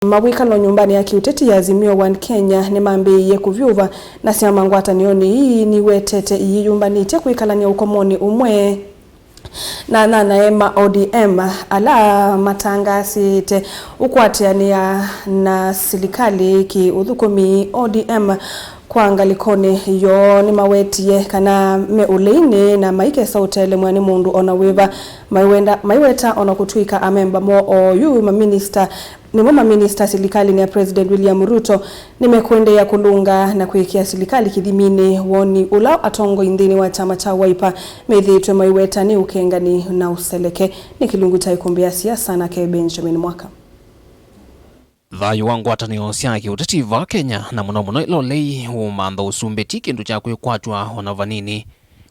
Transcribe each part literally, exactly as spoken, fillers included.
Mawĩkalo nyũmbanĩ ya kĩũteti ya Azimio One Kenya nĩmambĩĩie kũvyũva, na syama ngwatanĩonĩ ii niwetete iyĩyũmbanĩtye kwĩkalany'a ũkomonĩ ũmwe na anyanyae ma O D M ala matangaasĩte ũkwatĩanĩa na silikalĩ kĩ-ũthũkũmi. O D M kwa ngalĩkonĩ yoo nĩmawetie kana me ũleinĩ na maikesa ũtelemw'a nĩ mũndũ ona wĩva maiwenda, maiweta ona kũtw'ĩka amemba moo oyu maminista Nĩmo maminista silikalĩnĩ ya President William Ruto nĩmekũendeea kũlũnga na kwĩkĩa silikalĩ kĩthiminĩ woni ũla atongoi nthĩnĩ wa kyama kya Wiper methĩĩtwe maiweta nĩ ũkengani na ũseleke. Nĩ kĩlungu kya ĩkũmbĩ ya siasa nake Benjamin Mwaka. Thayũ wa ngwatanĩo sya kĩũteti vaa Kenya, na mũno mũno ĩla ũlei ũũmantha ũsumbĩ, ti kĩndũ kya kwĩkwatw'a o na vanini.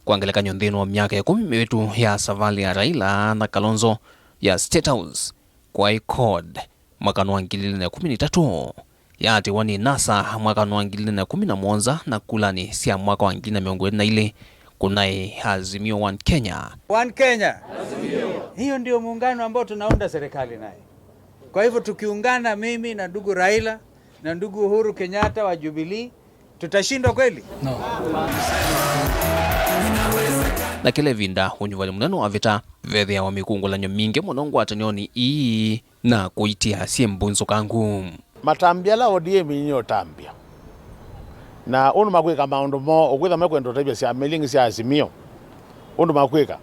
Kwa ngelekany'o, nthĩnĩ wa myaka ĩkũmi mĩvĩtu ya savalĩ ya Raila na Kalonzo ya State House, kwaĩ CORD mwakanĩ wa ngili ilĩ na ĩkũmi na itatũ, yaatĩwa nĩ NASA mwakanĩ wa ngili ilĩ na ĩkũmi na mũonza, na kulanĩ sya mwaka wa ngili na mĩongo ĩlĩ na ilĩ kũnaĩ Azimio One Kenya. One Kenya. Hiyo ndio muungano ambao tunaunda serikali naye. Kwa hivyo tukiungana, mimi na ndugu Raila na ndugu Uhuru Kenyatta wa Jubilee, tutashindwa kweli? No. Na kĩla ĩvinda ũnyuvani mũnene wavĩta, vethĩawa mĩkungũlanyo mingĩ mũno ngwatanĩonĩ ii na kũitia syĩ mbunzũkangu. Matambya ala O D M ĩnĩũtambya, na ũndũ makwĩka maũndũ moo, ũkwĩtha mekwenda ũtavya syama ilingĩ sya Azimio ũndũ makwĩka.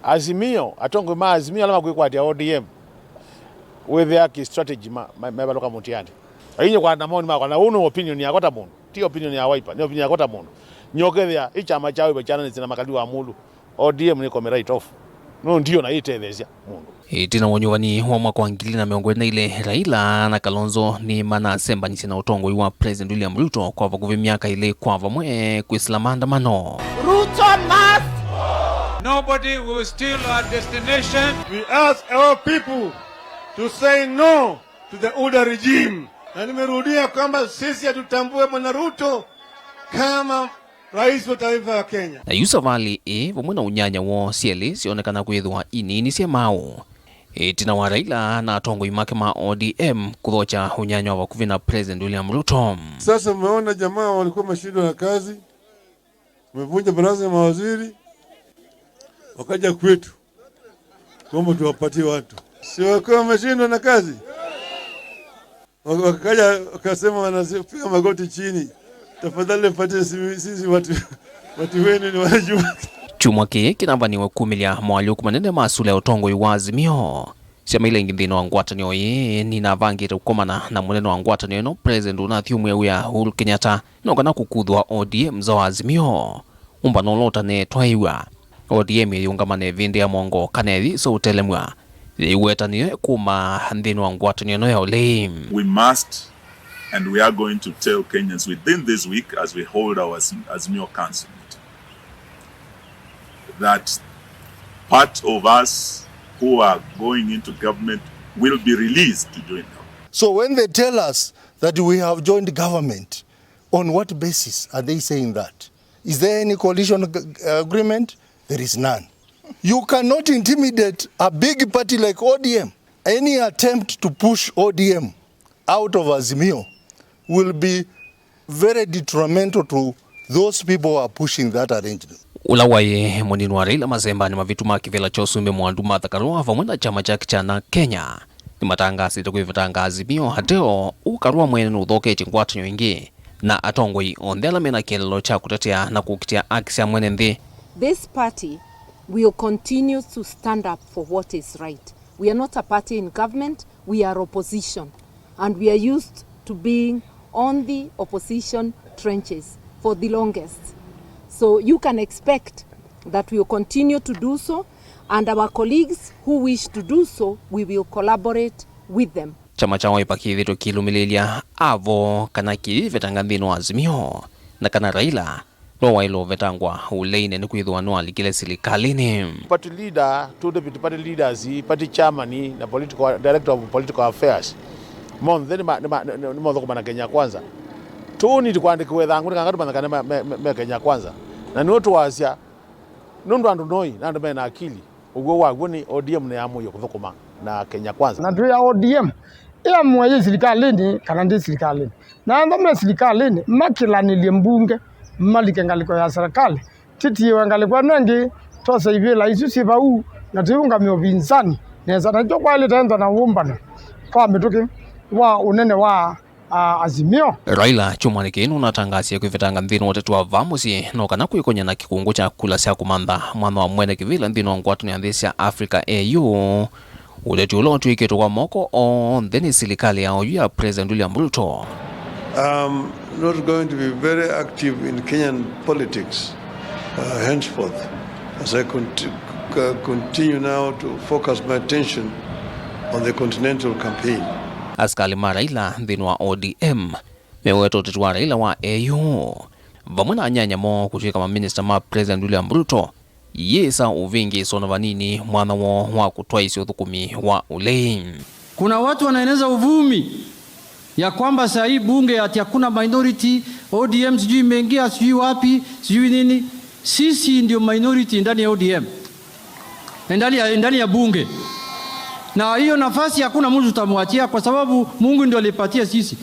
Azimio, atongoi ma Azimio ala makwĩkwatya O D M, wĩthĩa kĩ strategy ma, ma, mevalũka mũtiani. Ainye kwa na maoni makwa, na ũũ nĩ opinion yakwa ta mũndũ, ti opinion ya Wiper, nĩ opinion yakwa ta mũndũ. Nyokethĩa ĩ kyama kya Wiper kyananĩsye na makali wa mũlũ, O D M nĩ come right off. No ndio na ĩtetheesya mũndũ. Ĩtina wa ũnyuvani wa mwaka wa ngili na mĩongo ĩlĩ na ilĩ, Raila na Kalonzo nĩmanasembanisye na ũtongoi wa President William Ruto kwa vakuvĩ myaka ĩlĩ kwa vamwe kwĩsĩla maandamano. Ruto must! Nobody will steal our destination. We ask our people to say no to the UDA regime. Na nimerudia kwamba sisi hatutambue Bwana Ruto kama rais wa taifa ya Kenya. Na yu savalĩ ĩĩ vamwe na ũnyanya woo syelĩ syonekana kwĩthĩwa inini sya maũ. Ĩtina wa Raila na atongoi make ma O D M kũthokya ũnyanya wa vakuvĩ na President William Ruto. Sasa umeona jamaa walikuwa wameshindwa na kazi, wamevunja baraza ya mawaziri, wakaja kwetu kuomba tuwapatie watu. Si wakiwa wameshindwa na kazi? Wak-, wakaja wakasema, wanapiga magoti chini, "Tafadhali patie sisi, sisi watu, watu wenu ni wanajua." Kyumwa kĩĩ kĩnavaniwe kumĩlya moalyũku manene ma sula ya ũtongoi wa Azimio. Syama ila ingĩ nthĩnĩ wa ngwatanĩo ĩĩ ninavangĩte kũkomana na mũnene wa ngwatanĩo ĩno, President ũnathyũmũe wĩa Uhuru Kenyatta, no kana kũkuthwa O D M nza wa Azimio. Ũmbano ũla ũtanetwaĩw'a, O D M ĩyĩũngama na ĩvĩndĩa mũongo kana ĩyĩsa ũtelemw'a, yĩiweta nĩyo ĩkũma nthĩnĩ wa ngwatanĩo ĩno ya ũlei. We must and we are going to tell Kenyans within this week, as we hold our Azim-, Azimio Council meeting, that part of us who are going into government will be released to join government. So when they tell us that we have joined government, on what basis are they saying that? Is there any coalition ag-, agreement? There is none. You cannot intimidate a big party like O D M. Any attempt to push O D M out of Azimio will be very detrimental to those people who are pushing that arrangement. Ũla waĩ mũnini wa Raila masembanĩ mavĩtu ma kĩvĩla kya ũsumbĩ Mwandu Martha Karua vamwe na kyama kyake kya NARC Kenya nĩmatangaasĩte kwĩvetanga Azimio ateo ũu Karua mwene nũthoketye ngwatanĩo ĩngĩ na atongoi onthe ala mena kĩeleelo kya kũtetea na kũkitĩa aki sya mwene nthĩ. This party will continue to stand up for what is right. We are not a party in government, we are opposition. And we are used to being on the opposition trenches for the longest. So you can expect that we will continue to do so, and our colleagues who wish to do so, we will collaborate with them. Kyama kya Wiper kĩthĩtwe kĩlũmĩlĩlya avo kana kĩvetanga nthĩnĩ wa Azimio, na kana Raila no waĩle ũvetangwa ũleinĩ nĩkwĩthĩwa nĩwalikile silikalĩnĩ. Party leader, two deputy party leaders, party chairman na political, director of political affairs, monthe nĩma-, nĩma-, nĩ-, nĩmothũkũma na Kenya Kwanza. Tũniti kwandĩkĩwa ĩthangũ nĩ kana tũmanya kana me, me, me, me Kenya Kwanza. Na nĩwe tũwasya, nũndũ andũ noi na andũ mena akili. Ũw'o waw'o nĩ O D M nĩyamũie kũthũkũma na Kenya Kwanza. Na twĩ ya O D M, Ĩamũe yĩ silikalĩnĩ kana ndĩ silikalĩnĩ. Na ethwa me silikalĩnĩ, makĩlanĩlye mbunge, malike ngalĩko ya serikali, tĩtiĩwe ngalĩko ĩno ĩngĩ, twose ivĩla isu syĩ vau, na tũiũngamya ũvinzani nesa. Na nĩkyo kwaĩlĩte ethwa na wũmbano kwa mĩtũkĩ wa ũnene wa, a, Azimio. Raila kyumwanĩ kĩĩ nũnatangasie kwĩvetanga nthĩnĩ wa ũteti wa vaa mũsyĩ no kana kwĩkony'a na kĩkũngũ kya kula sya kũmantha mwanya wa mwene kĩvĩla nthĩnĩ wa ngwatanĩo ya nthĩ sya Africa A U. Ũteti ũla ũtw'ĩkĩtwe kwa moko onthe nĩ silikalĩ ya oyu ya President William Ruto. I'm not going to be very active in Kenyan politics, uh, henceforth, as I conti-, uh, continue now to focus my attention on the continental campaign. Asikalĩ ma Raila nthĩnĩ wa O D M meweta ũteti wa Raila wa A U vamwe na anyanya moo kũtw'ĩka maminista ma President William Ruto yĩsa ũvĩngĩĩso na vanini mwanya woo wa kũtwaĩsya ũthũkũmi wa ũlei. Kuna watu wanaeneza uvumi ya kwamba saa hii bunge ati hakuna minority, O D M sijui imeingia sijui wapi, sijui nini. Sisi ndio minority ndani ya O D M. Ndani ya, ndani ya bunge. Na hiyo nafasi hakuna mtu tutamwachia kwa sababu Mungu ndio alipatia sisi.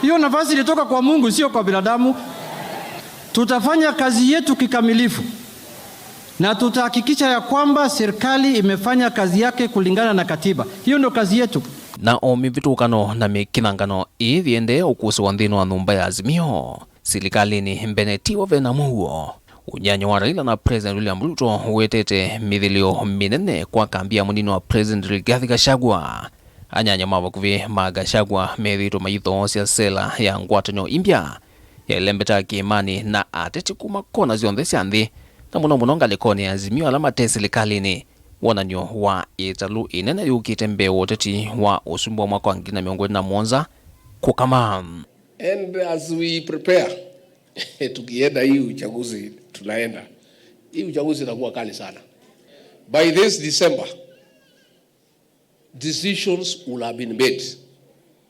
Hiyo nafasi ilitoka kwa Mungu, sio kwa binadamu. Tutafanya kazi yetu kikamilifu na tutahakikisha ya kwamba serikali imefanya kazi yake kulingana na katiba. Hiyo ndio kazi yetu. Na o mĩvĩtũkano na mĩkĩnangano ĩĩ yĩendee ũkũsĩwa nthĩnĩ wa nyũmba ya Azimio, silikalĩnĩ mbene tiwo ve na mũuo. Ũnyanya wa Raila na President William Ruto ũetete mĩthĩlĩo mĩnene kwa kambi ya mũnini wa President Rigathi Gachagua. Anyanya ma vakuvĩ ma Gachagua methĩĩtwe mayĩthoosya sela ya ngwatanĩo imbya ya ĩlembeta kĩĩmanĩ na ateti kuma kona syonthe sya nthĩ, na mũno mũno ngalĩkonĩ ya Azimio ala mate silikalĩnĩ. Wonany'o wa ĩtalũ ĩnene yũkĩte mbee wa ũteti wa ũsumbĩ wa mwaka wa ngili na mĩongo ĩlĩ na mũonza kũkama. And as we prepare, tukienda hii uchaguzi tunaenda, hii uchaguzi itakuwa kali sana. By this December, decisions will have been made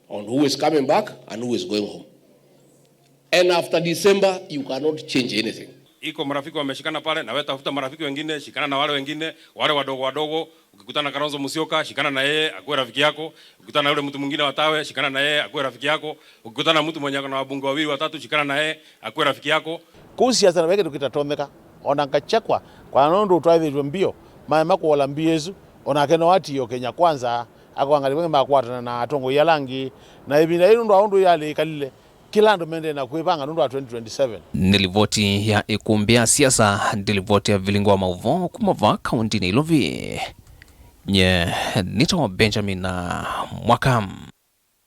on who is coming back and who is going home. And after December, you cannot change anything. Iko marafiki wameshikana pale, na wewe tafuta marafiki wengine, shikana na wale wengine, wale wadogo wadogo. Ukikutana na Kalonzo Musyoka, shikana na yeye, akuwe rafiki yako. Ukikutana na yule mtu mwingine wa Tawe, shikana na yeye, akuwe rafiki yako. Ukikutana na mtu mwenye ako na wabunge wawili watatu, shikana na yeye, akuwe rafiki yako. Kũu siasa na ve kĩndũ kĩtatonyeka, o na Gachagua, kwa nũndũ ũtwaĩthĩtw'e mbio, maema kũola mbio ĩsu, o nake no atiĩe Kenya Kwanza, akoangalĩ vangĩ makwatana na atongoi ala angĩ, na ĩvinda yĩĩ nũndũ wa ũndũ yalĩ ĩkalile, kĩla andũ mendee na kwĩvanga nũndũ wa twenty twenty-seven. Nĩ livoti ya ĩkũmbĩ ya siasa, nĩ livoti ya vilingi wa maũvoo kuma vaa kaũntinĩ Nairobi. Nye nĩtawa Benjamin Mwaka.